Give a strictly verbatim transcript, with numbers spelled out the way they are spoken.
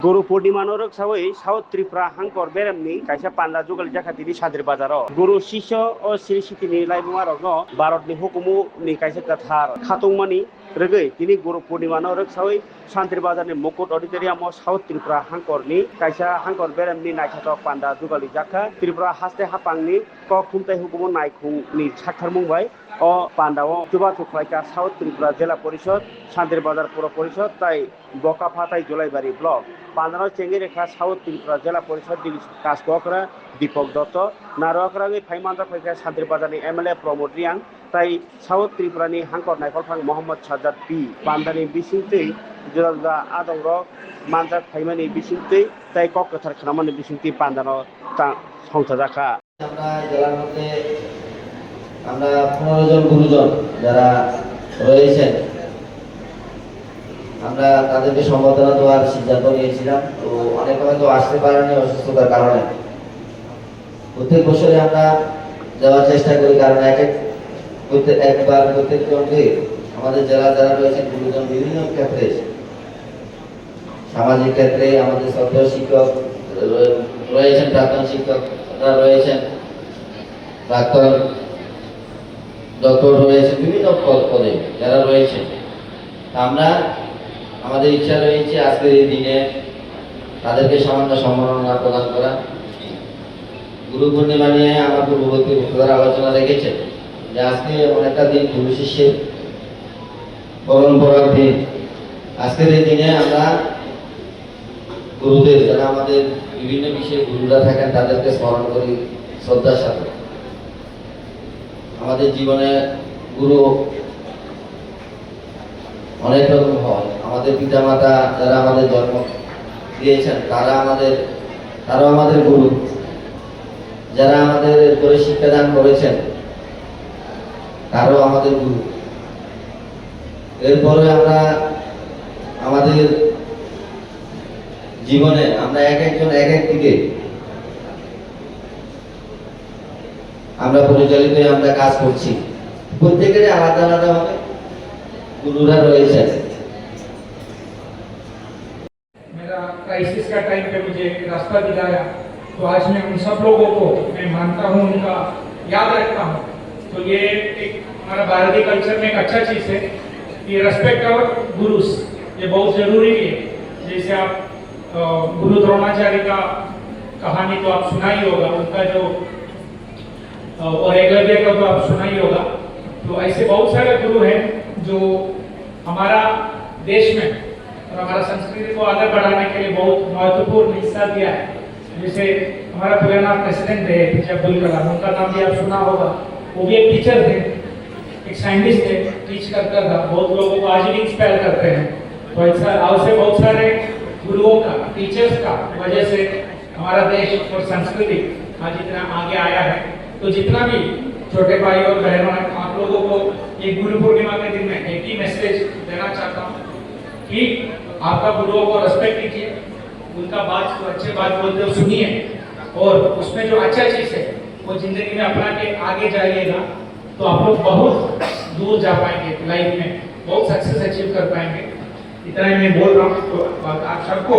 Guru Purnima no rwksawi South Tripura Hangkor Beremni kaisa panda jugali jakha tini Santir Bazar o. Guru Sisyo o Sri Sitini laibuma rokno Bharat ni hukumu ni kaisa kwthar khatungmani rwgwi tini Guru Purnima no rwksawi Santir Bazar ni Mukut Auditorium o South Tripura Hangkor ni kaisa Hangkor Beremni naithothok panda jugali jakha. Tripura haste haphang ni kok khumtai hukumu naikhung ni saktharmung bai o panda o chubachu khlaikha South Tripura Jela Porishod, Santir Bazar Pura Porishod tai Bokapha tai Jolaibari block. Pandano chengwi rwkha South Tripura Jela Porishod ni Kaskokra Deepak Dotto, naro kwrwngwi phai manjak phaikha Santir Bazar ni M L A Pramod Reang tai South Tripura ni Hangkor Naikholphang Mohammad Sajjad P. Pandani bisingtwi juda juda adongrok manjak phaimani bisingtwi tai kok kwthar khnamani bisingtwi pandano ta-, songchajakha. আমরা এই জেলার মধ্যে আমরা পনেরো জন গুরুজন যারা রয়েছেন, আমরা তাদেরকে সম্বর্ধনা দেওয়ার সিদ্ধান্ত নিয়েছিলাম। তো অনেকে হয়তো আসতে পারেনি অসুস্থতার কারণে। প্রত্যেক বছরে আমরা দেওয়ার চেষ্টা করি, কারণ এক এক প্রত্যেক, একবার প্রত্যেকজনকে আমাদের জেলা যারা রয়েছেন গুরুজন বিভিন্ন ক্ষেত্রে সামাজিক ক্ষেত্রে আমাদের শ্রদ্ধেয় শিক্ষক র-, রয়েছেন, প্রাক্তন শিক্ষকরা রয়েছেন, প্রাক্তন ডক্টর রয়েছেন, বিভিন্ন পদ-, পদে যারা রয়েছেন। তা আমরা, আমাদের ইচ্ছা রয়েছে আজকের এই দিনে তাদেরকে সামান্য সম্মাননা প্রদান করা। গুরু পূর্ণিমা নিয়ে আমার পূর্ববর্তী বক্তারা আলোচনা রেখেছেন যে আজকে এমন একটা দিন গুরু শিষ্যের পরম্পরার দিন। আজকের এই দিনে আমরা গুরুদের, যারা আমাদের বিভিন্ন বিষয়ে গুরুরা থাকেন, তাদেরকে স্মরণ করি শ্রদ্ধার সাথে। আমাদের জীবনে গুরু অনেক রকম হয়। আমাদের পিতামাতা, যারা আমাদের জন্ম দিয়েছেন, তারা আমাদের, তারাও আমাদের গুরু। যারা আমাদের উপরে শিক্ষাদান করেছেন, তারাও আমাদের গুরু। এরপরে আমরা আমাদের জীবনে আমরা এক একজন এক এক দিকে আমরা পরিচালিত হয়ে আমরা কাজ করছি। প্রত্যেকেরই আলাদা আলাদা ভাবে গুরুরা রয়েছেন। मेरा क्राइसिस का टाइम पे मुझे रास्ता दिखाया, तो आज मैं उन सब लोगों को मैं मानता हूँ, उनका याद रखता हूँ। तो ये एक हमारा भारतीय कल्चर में एक अच्छा चीज़ है कि respect our gurus, ये बहुत ज़रूरी है। जैसे आप, अ, गुरु द्रोणाचार्य का कहानी तो आप सुना ही होगा, उनका जो और एकलव्य का तो आप सुना ही होगा। तो ऐसे बहुत सारे गुरु हैं जो हमारा देश में और हमारा संस्कृति को आगे बढ़ाने के लिए बहुत महत्वपूर्ण हिस्सा दिया है। जैसे हमारा पुराना प्रेसिडेंट थे एपीजे अब्दुल कलाम, उनका नाम भी आप सुना होगा। वो भी एक टीचर थे, एक साइंटिस्ट थे, टीच करता था, बहुत लोगों को आज भी इंस्पायर करते हैं। तो ऐसा, ऐसे बहुत सारे गुरुओं का, टीचर्स का वजह से हमारा देश और संस्कृति आज इतना आगे आया है। तो जितना भी छोटे भाई और बहनों हैं, आप लोगों को ये गुरु पूर्णिमा के दिन में एक ही मैसेज देना चाहता हूँ कि आपका गुरुओं को रेस्पेक्ट कीजिए, उनका बात, जो अच्छे बात बोलते हो, सुनिए, और उसमें जो अच्छा चीज़ है, वो जिंदगी में अपना के आगे जाइएगा, तो आप लोग बहुत दूर जा पाएंगे लाइफ में, बहुत सक्सेस अचीव कर पाएंगे। इतना ही मैं बोल रहा हूँ, तो आप सबको